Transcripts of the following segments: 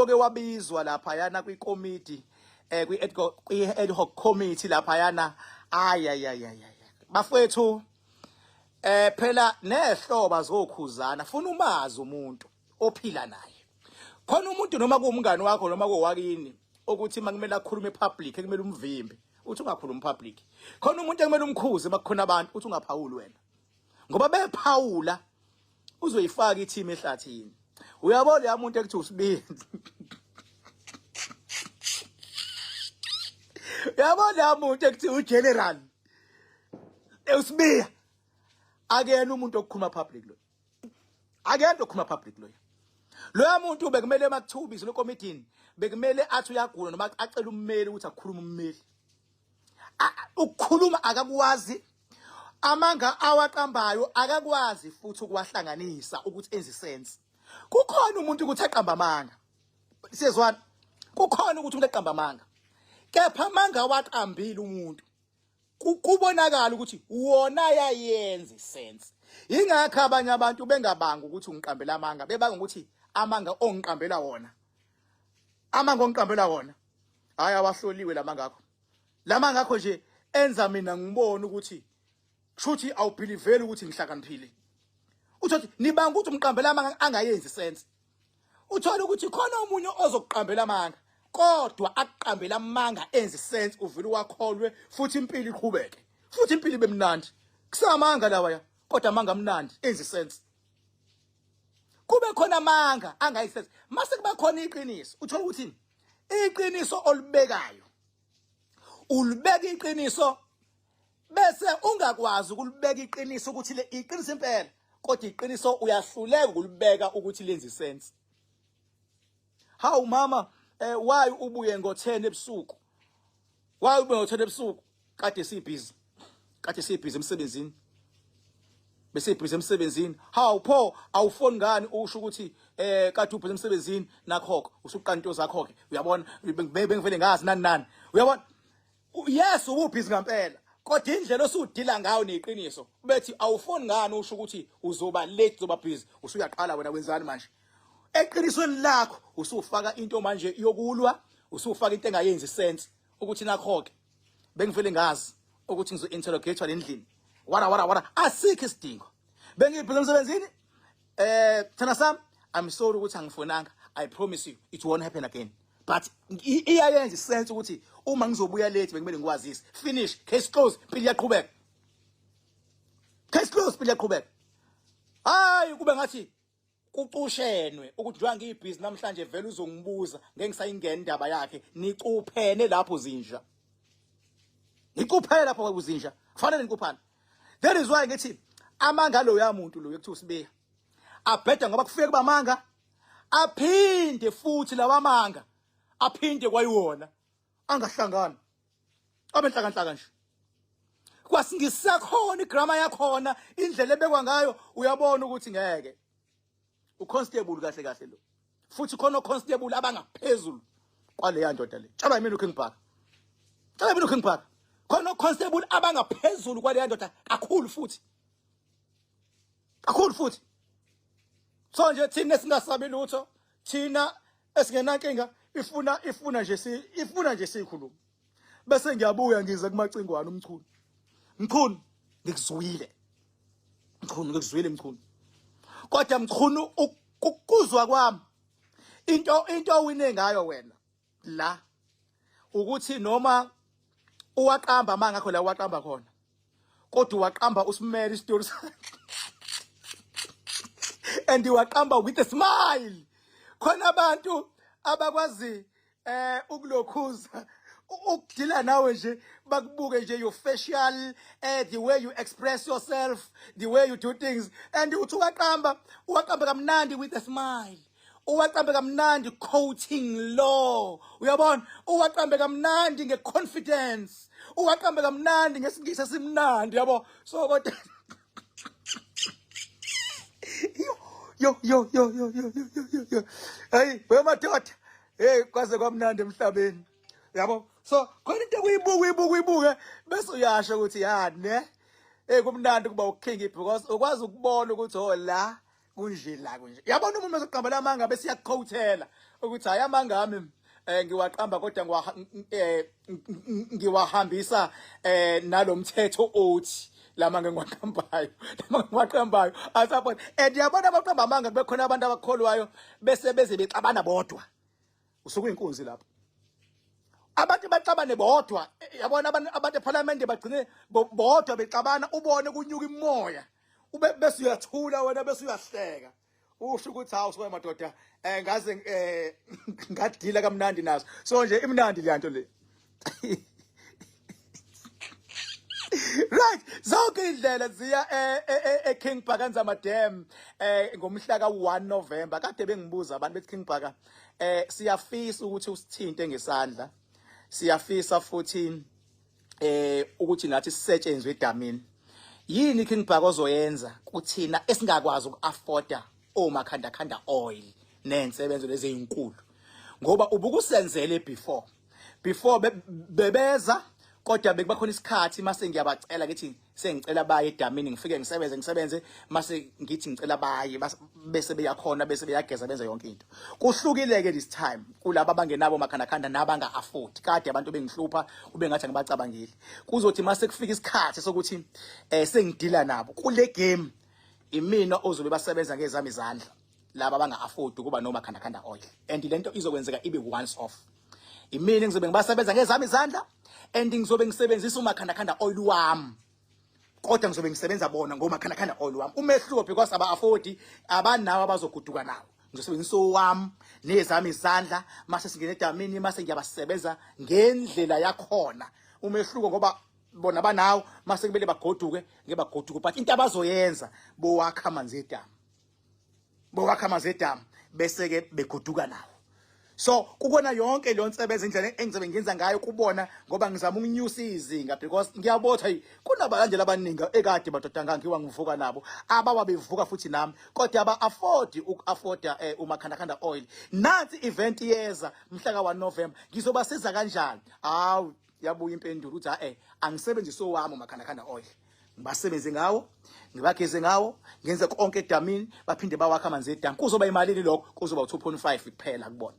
Oke wabizwa laphayana kwikomiti kwi-ad hoc committee laphayana. Ay ay ay ay, bafowethu, phela nehloba zokhuzana, funa umazi umuntu ophila naye. Khona umuntu, noma kuwumngani wakho noma kowakini, ukuthi makumele akhulume public ekumele umvimbe, uthi ungakhulumi public. Khona umuntu ekumele umkhuze makukhona abantu, uthi ungaphawuli wena, ngoba bephawula uzoyifaka i-team ehlathini. Uyabona ya muntu ekuthi usibindi, uyabona ya muntu ekuthi ugeneral uSibiya, akuyena umuntu okukhuluma public lo, akuyena okukhuluma public lo. Loya muntu bekumele makuthiwa ubizwe ekomidini, bekumele athi uyagula noma acele ummeli ukuthi akhulume ummeli. Ukukhuluma akakwazi, amanga awaqambayo akakwazi futhi ukuwahlanganisa ukuthi enze sense. Kukhona umuntu ukuthi aqamba amanga, siyezwana, kukhona ukuthi umuntu aqamba amanga, kepha amanga awaqambile umuntu kubonakala ukuthi wona yayenza isense. Ingakho abanye abantu bengabanga ukuthi ungiqambela amanga, bebanga ukuthi amanga ongiqambela wona, amanga ongiqambela wona, hayi, awahloliwe lamanga akho. Lamanga akho nje enza mina ngibone ukuthi kushuthi awubelieveli ukuthi ngihlakaniphile. Uthothi nibanga ukuthi umqambela amanga angayenzi sense. Uthola ukuthi khona omunye ozokuqambela amanga, kodwa akuqambela amanga enze sense, uvele wakholwe futhi impilo iqhubeke, futhi impilo ibe mnandi. Kusamanga lawa ya, kodwa amanga amnandi enze sense. Kube khona amanga angayisense, mase kuba khona iqiniso. Uthola ukuthi iqiniso olubekayo, ulibeka iqiniso, bese ungakwazi ukulibeka iqiniso ukuthi le iqiniso impela, kodwa iqiniso uyahluleka ukulibeka ukuthi lenze sense. Hawu mama, why ubuye ngo10 ebusuku? Why ubuye ngo10 ebusuku? Kade sibhizi, kade sibhizi emsebenzini, bese ibhizi emsebenzini. Hawu pho, awufoni ngani usho ukuthi kade ubhizi emsebenzini? Nakho usuqala into zakho ke, uyabona, bengivele ngazi nani nani, uyabona. Yes, ububhizi ngempela, kodwa indlela osudila ngayo neqiniso, bethi awufoni ngani usho ukuthi uzoba late, uzoba busy, usuyaqala wena wenzani manje eqinisweni lakho? Usufaka into manje yokulwa, usufaka into engayenzi sense ukuthi nakho ke bengivele ngazi ukuthi ngizo interrogate lendlini, wara wara wara. Asikho isidingo, bengibhizi emsebenzini. Thana sami, I'm sorry ukuthi angifonanga. I promise you it won't happen again, but iyayenza isense ukuthi uma ngizobuya late bekumele ngikwazise. Finish, case close, impilo iyaqhubeka. Case close, impilo iyaqhubeka. Hayi, kube ngathi kucushenwe ukuthi njengoba ngiyibhizi namhlanje vele uzongibuza, ngeke ngisayingena indaba yakhe. Nicuphene lapho zinja, nicuphene lapho kuzinja, kufanele nicuphane. That is why ngithi amanga lo yamuntu lo ekuthiwa uSibiya abheda, ngoba kufike kuba amanga, aphinde futhi lawa manga aphinde kwayiwona angahlangana, abe nhlankanhlaka nje. Kwasingisakhona igrammar yakhona, indlela ebekwa ngayo, uyabona ukuthi ngeke uconstable kahle kahle lo. Futhi khona constable abangaphezulu kwaleya ndoda le. Tshelwa yimina uKing Bhaka, tshelwa yimina uKing Bhaka, khona constable abangaphezulu kwaleya ndoda kakhulu futhi, kakhulu futhi. So nje thina singasabi lutho, thina esingenankinga, ifuna nje si ifuna nje sikhuluma. Bese ngiyabuya ngize kumacingwane uMchunu. Mchunu, ngikuzwile Mchunu, ngikuzwile Mchunu, kodwa Mchunu, ukuzwa kwami, into owine ngayo wena la ukuthi noma uwaqamba amanga akho la uwaqamba khona, kodwa uwaqamba usimele isitori and uwaqamba with a smile. Khona abantu abakwazi ukulokhuza ukudila nawe nje, bakubuke nje your facial, the way you express yourself, the way you do things, and uthi uwaqamba, uwaqamba kamnandi with a smile, uwaqambe kamnandi quoting law, uyabona, uwaqambe kamnandi ngeconfidence, uwaqambe kamnandi ngesingisi esimnandi, yabo. So kodwa yo yo yo yo yo yo yo yo yo, hey wemadoda, hey, kwaze kwamnandi emhlabeni, yabo. So khona into kuyibuka, uyibuka, uyibuke, bese uyasho ukuthi ya ne, hey, kumnandi kuba uking, because ukwazi ukubona ukuthi oh, la. Kunje la kunje. Yabona umuntu ozoqamba lamanga bese iyakukhowuthela ukuthi hayi amanga ami ngiwaqamba kodwa ngiwahambisa nalomthetho othi lama ngiwaqambayo, lama ngiwaqambayo asapho. And yabona abaqamba amanga kube khona abantu abakholwayo bese beze bexabana bodwa, usuke uyinkunzi lapho. Abantu baxabane bodwa, yabona abantu eParliament bagcine bodwa bexabana, ubone kunyuka imoya, ube bese uyathula wena, bese uyahleka, usho ukuthi hawu soya madoda, ngaze ngadila kamnandi naso. So nje imnandi le nto le. Right, zonke indlela ziya e-King Bhaka Nzama Dam ngomhla ka-1 November. Kade bengibuza abantu bethi, King Bhaka, siyafisa ukuthi usithinte ngesandla, siyafisa futhi ukuthi nathi sisetshenzwe edamini. Yini King Bhaka ozoyenza kuthina esingakwazi uku-afforda omakhanda khanda oil nensebenzo lezi ezinkulu, ngoba ubukusenzele before bebeza, kodwa bekuba khona isikhathi mase ngiyabacela ngithi sengicela baye edamini, ngifike ngisebenze ngisebenze, mase ngithi ngicela baye, bese beyakhona, bese beyageza, benze yonke into. Kuhlukile ke this time kulaba abangenabo makhandakhanda nabanga afford. Kade abantu bengihlupha, ube ngathi angibacabangile. Kuzothi mase kufika isikhathi sokuthi sengidila nabo kule game, imina ozobe basebenza ngezami izandla laba abanga afford ukuba noma khanda khanda oil, and lento izokwenzeka ibe once off. Imina ngizobe ngibasebenza ngezami izandla and ngizobe ngisebenzisa umakhanda khanda oil wami, kodwa ngizobe ngisebenza bona ngomakhanda khanda oil wami. Umehluko, because aba afford, abanawo abazoguduka nawo, ngizosebenzisa owami nezami izandla mase singena edamini, mase ngiyabasebenza ngendlela yakhona. Umehluko, ngoba bona banawo, mase kumele bagoduke, ngeke bagoduke, but into abazoyenza, bowakha amanzi edamu, bowakha amanzi edamu, bese ke begoduka nawo. So kukona yonke leyo nsebenzo, indlela engizobe ngenza ngayo kubona, ngoba ngizama ukunyusa izinga, because ngiyabotha hey, kunabalandeli abaningi ekade madoda ngangiwa ngivuka nabo, abawa bevuka futhi nami, kodwa aba afford uku-afforda umakhandakhanda oil. Nansi event yeza mhla ka 1 November, ngizobasiza kanjani? Hawu, yabuya impendulo ukuthi ha angisebenzise owami umakhandakhanda oil, ngibasebenze ngawo, ngibageze ngawo, ngenze konke edamini, baphinde bawakha amanzi edamu. Kuzoba imalini lokho? Kuzoba u-2.5 kuphela kubona.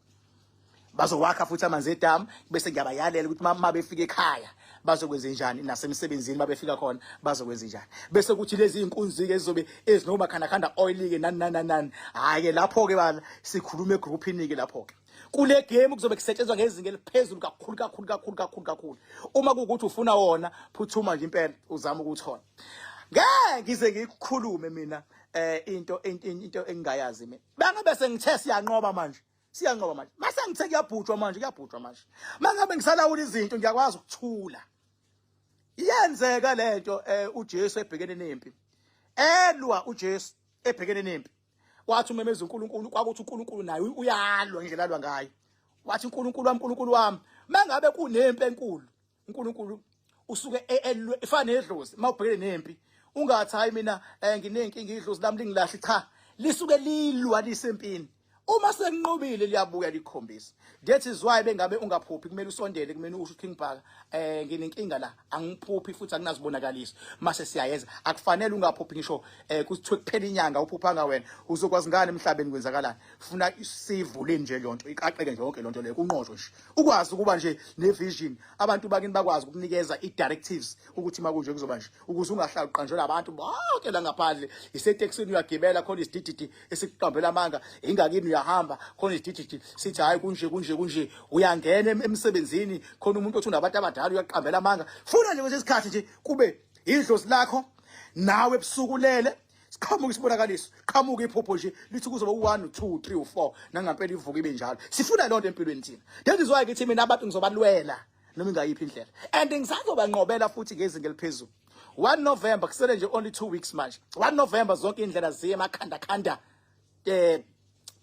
Bazowakha futhi amanzi edamu, bese ngiyabayalela ukuthi uma befika ekhaya bazokwenza njani, nasemsebenzini babefika khona bazokwenza njani. Bese kuthi lezi inkunzi-ke ezizobe ezinomakhandakhanda oil-ke nani nani nani, hhayi-ke lapho-ke bala sikhuluma egruphini-ke lapho-ke kule game kuzobe kusetshenzwa ngezinga eliphezulu kakhulu kakhulu kakhulu kakhulu kakhulu. Uma kuwukuthi ufuna wona, phuthuma nje impela uzama ukuthola. Ngeke ngize ngikukhulume mina into engingayazi mina. Bangabe sengithe siyanqoba manje, siyanqoba manje, mase ngithe kuyabhujwa manje, kuyabhujwa manje. Mangabe ngisalawula izinto, ngiyakwazi ukuthula. Iyenzeka lento. uJesu ebhekene nempi, elwa, uJesu ebhekene nempi, wathi umemeza uNkulunkulu, kwakuthi uNkulunkulu naye uyalwa ngendlela alwa ngayo. Wathi, uNkulunkulu wami, uNkulunkulu wami. Mangabe kunempi enkulu, uNkulunkulu usuke elwe, ifana nedlozi. Mawubhekene nempi, ungathi hayi mina nginenkinga, idlozi lami lingilahli. Cha, lisuke lilwa lisempini. Uma sekunqobile liyabuya likhombisa. That is why bengabe ungaphuphi, kumele usondele kumele usho, King Bhaka, nginenkinga la, angiphuphi futhi akunazibonakaliso. Mase siyayenza. Akufanele ungaphuphi ngisho kuthiwe kuphela inyanga uphuphanga wena, uzokwazi ngani emhlabeni kwenzakalani? Funa sivule nje lonto, iqaqeke nje yonke lonto leyo, kunqotshwe nje, ukwazi ukuba nje ne-vision, abantu bakini bakwazi ukukunikeza i-directives ukuthi makunje kuzoba nje, ukuze ungahlali uqanjelwa abantu bonke la ngaphandle. Isetekisini uyagibela, khona isidididi esikuqambela amanga. Ingakini uyahamba, khona isidididi sithi hayi kunje kunje kunje. Uyangena emsebenzini, khona umuntu othi unabantu abadala, uyaqambela amanga. Funa nje kwesinye isikhathi nje kube idlozi lakho nawe ebusuku ulele, siqhamuka isibonakaliso, qhamuka iphupho nje lithi kuzoba u-1, u-2, u-3, u-4, nangampela ivuka ibe njalo. Sifuna lonto empilweni thina. That is why ngithi mina abantu ngizobalwela noma ingayiphi indlela, and ngisazobanqobela futhi ngezinga eliphezulu. 1 November, kusele nje only 2 weeks manje. 1 November, zonke indlela ziye emakhanda khanda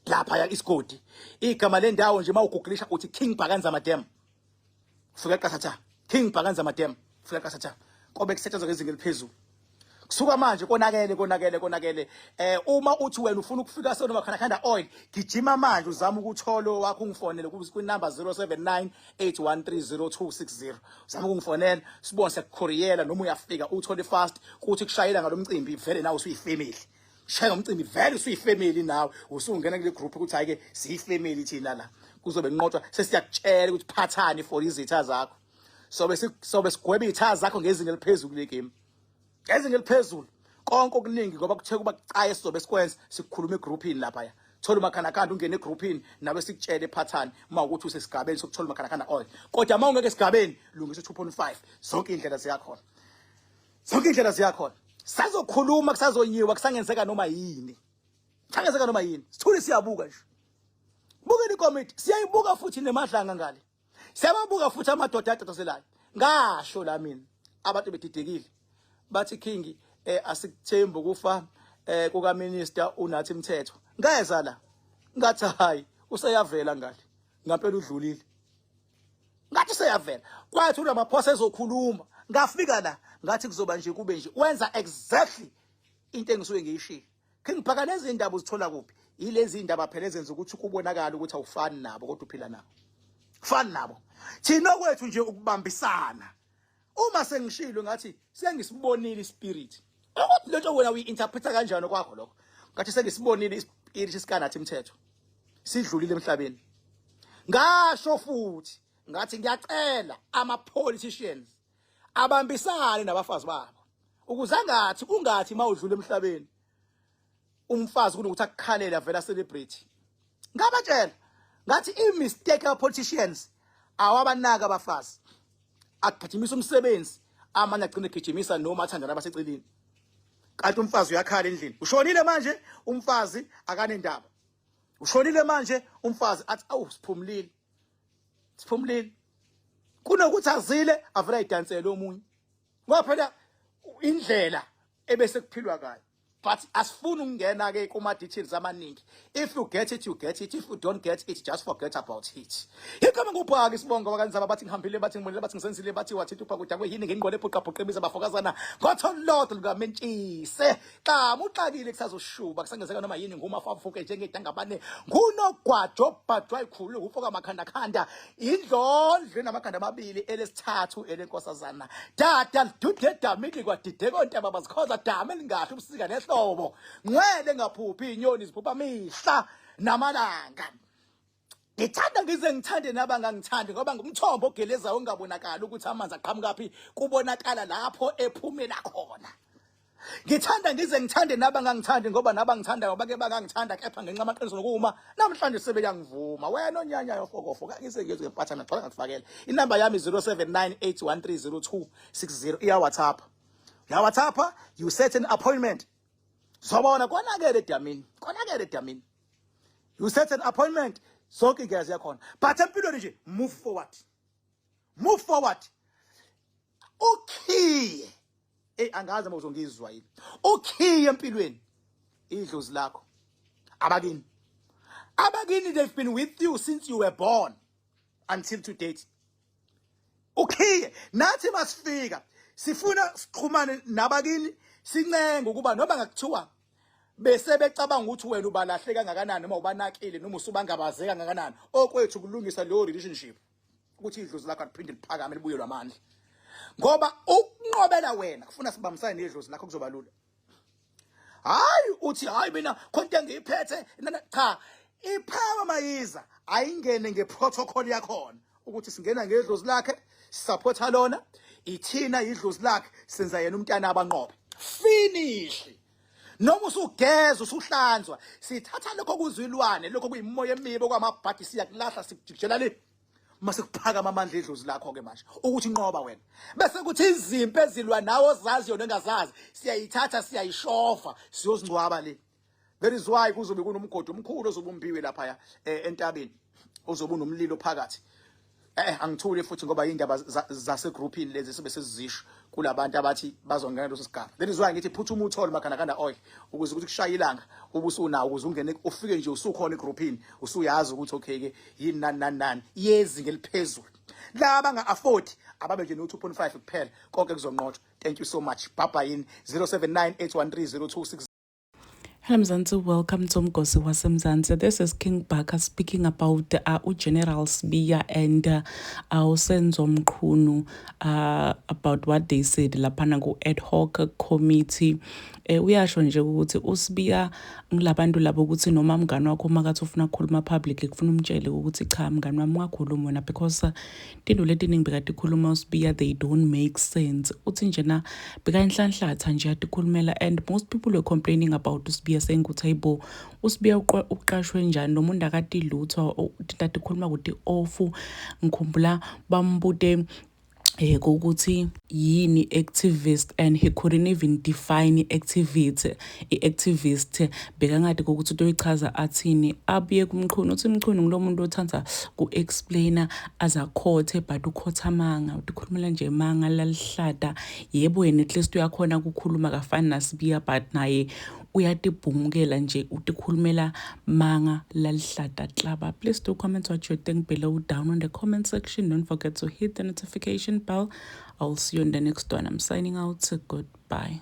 lapha ya isigodi. Igama lendawo nje mawugooglisha uthi King Bhaka Nzama Dam, fika qathatha. King Bhaka Nzama Dam, fika qathatha. Kobe kusetshenzwa ngezinga eliphezulu kusuka manje. Konakele, konakele, konakele. Uma uthi wena ufuna ukufika sona makhanda oil, gijima manje uzama ukuthola wakho, ungifonele ku number 079 8130260. Uzama ukungifonela, sibone sekukhuriyela noma uyafika uthole fast, kuthi kushayela ngalomcimbi vele nawe usuyifamily. Shaya umcimbi vele usuyifamily nawe, usungena kule group ukuthi hayi ke siyifamily thina la. Kuzobe kunqotshwa, sesiyakutshela ukuthi phathani for izitha zakho. Sobe sobe sigweba izitha zakho ngezinga eliphezulu kule game. Ngezinga eliphezulu. Konke okuningi ngoba kuthe kuba kucaye sizobe sikwenza sikukhuluma egroupini lapha ya. Thola umakhanakhanda ungene egroupini nawe sikutshele ephathani uma ukuthi usesigabeni sokuthola umakhanakhanda oil. Kodwa uma ungeke esigabeni lungisa 2.5 zonke indlela ziyakhona. Zonke indlela ziyakhona. Sazokhuluma kusazonyiwa kusangenzeka noma yini. Kusangenzeka noma yini. Sithule siyabuka nje. Bukeni ikomiti siyayibuka futhi nemadlanga ngale. Siyababuka futhi amadoda atatazelayo. Ngasho la mina abantu bedidekile. Bathi King asikuthembi ukufa kuka minister uNathi Mthetho. Ngeza la. Ngathi hayi useyavela ngale. Ngampela udlulile. Ngathi useyavela. Kwathi uRamaphosa ezokhuluma ngafika la ngathi kuzoba nje kube nje wenza exactly into engisuke ngiyishilo. King Bhaka lezi indaba uzithola kuphi? Yilezi indaba phela ezenza ukuthi kubonakala ukuthi awufani nabo kodwa uphila nabo. Ufani nabo. Thina kwethu nje ukubambisana. Uma sengishilo ngathi sengisibonile ispirit. Ukuthi lento wena uyi-interpreta kanjani kwakho lokho? Ngathi sengisibonile ispirit sikaNathi Mthetho. Sidlulile emhlabeni. Ngasho futhi ngathi ngiyacela ama politicians abambisane nabafazi babo ukuze angathi ungathi mawudlula emhlabeni umfazi kunokuthi akukhalele avela celebrate. Ngabatshela ngathi i mistake ya politicians awabanaka abafazi, agijimisa umsebenzi, amanye agcina egijimisa noma athandana abaseceleni, kanti umfazi uyakhala endlini ushonile manje, umfazi akanendaba ushonile manje, umfazi athi awu siphumulile siphumulile, kunokuthi azile avela ayidansele omunye, ngoba phela indlela ebese kuphilwa kayo. But asifuni ukungena ke kuma details amaningi. If you get it, you get it. If you don't get it, just forget about it. Igama ngubhaka isibongo wakanzaba, bathi ngihambile, bathi ngibonile, bathi ngisenzile, bathi wathinta ubhakuda kwehini ngengqwele ephuqa phuqa ibiza bafokazana ngotholodwa lukamentshise. Xa uxakile kusazoshuba kusangenzeka noma yini, ngumafafuke njengedangabane, ngunogwajo bhajwa ikhulu ufoka amakhanda khanda, indlondlo enamakhanda amabili elesithathu elenkosazana, dada lidude damili kwadideka ontaba bazikhoza dama elingahle ubusika nehlobo, ngcwele ngaphuphi inyoni ziphupha mihla namalanga. Ngithanda ngize ngithande nabangangithandi ngoba ngumthombo ogelezayo ongabonakali ukuthi amanzi aqhamukaphi, kubonakala lapho ephumela khona. Ngithanda ngize ngithande nabangangithandi ngoba nabangithandayo bake bangangithanda, kepha ngenxa amaqiniso nokuma namhlanje sebeyangivuma. Wena onyanyayo fokofo kangize ngizwe ngempatha ngagcwala ngakufakela inamba yami 0798130260 iya WhatsApp, ya WhatsApp, you set an appointment, zobona konakele edamini, konakele edamini. You set an appointment, zonke indlela ziyakhona, but empilweni nje move forward, move forward. Ukhiye, hey, angazi uma uzongizwa yini, ukhiye empilweni idlozi lakho, abakini, abakini, they've been with you since you were born until to date. Ukhiye nathi masifika sifuna sixhumane nabakini, sincenge ukuba noma ngakuthiwa bese becabanga ukuthi wena ubalahle kangakanani noma ubanakile noma usubangabazeka kangakanani, okwethu kulungisa leyo relationship ukuthi idlozi lakho aliphinde liphakame libuyelwe amandla, ngoba ukunqobela wena kufuna sibambisane nedlozi lakho, kuzoba lula. Hayi uthi hayi mina khonto engiyiphethe, cha, ipower mayiza ayingene ngeprotocol yakhona ukuthi singena ngedlozi lakhe, sisupporta lona, ithina idlozi lakhe, senza yena umntana abanqobe, finish. Noma usugeza usuhlanzwa, sithatha lokho kuzilwane, lokho kuyimoya emibi okwamabhadi, siyakulahla, sikujikijela le mase kuphakama amandla edlozi lakho ke manje ukuthi inqoba wena, bese kuthi izimpi ezilwa nawe ozaziyo nengazazi siyayithatha siyayishova siyozingcwaba le. That is why kuzobe kunomgodi omkhulu ozobe umbiwe lapha entabeni, ozobe unomlilo phakathi. Angithule futhi ngoba indaba zasegroupini lezi sibe sesizisho kulabantu abathi bazongena leso sigaba. That is why ngithi phuthuma uthole makhanakanda oil ukuze ukuthi kushaya ilanga ubusunawo, ukuze ungene ufike nje usukhona egroupini, usuyazi ukuthi okay ke yini nani nani nani yezinga eliphezulu. Laba nga afford ababe nje no 2.5 kuphela, konke kuzonqotshwa. Thank you so much, bye bye. In 0798130260. Hello Mzansi, welcome to Mgosi waseMzansi. This is King Bhaka speaking about General Sibiya and uSenzo Mchunu about what they said laphana ku ad hoc committee. Uyasho nje ukuthi uSibiya ngilabantu labo ukuthi noma mngani wakho makathi ufuna ukukhuluma public, kufuna umtshele ukuthi cha, mngani wami, ungakhulumi wena, because tinto letiningi bekade ikhuluma uSibiya, they don't make sense. Uthi njena bekayinhlanhlatha nje atikhulumela, and most people were complaining about uSibiya, saying ukuthi hayibo, uSibiya uqashwe njani lo muntu, akati lutho, tinto atikhuluma ukuthi off. Ngikhumbula bambute ukuthi yini activist and he couldn't even define i-activity, i-activist bekangadi ukuthi utoyichaza athini. Abuye kuMchunu, uthi Mchunu ngulo muntu othanda ku-explainer azakhothe, but ukhotha amanga, utikhulumela nje manga lalihlata. Yebo, yena at least uyakhona ukukhuluma, kafani naSibiya, but naye uyatibhungukela nje, utikhulumela manga lalihlata klaba. Please do comment what you think below down on the comment section. Don't forget to hit the notification bell. I'll see you in the next one. I'm signing out. Goodbye.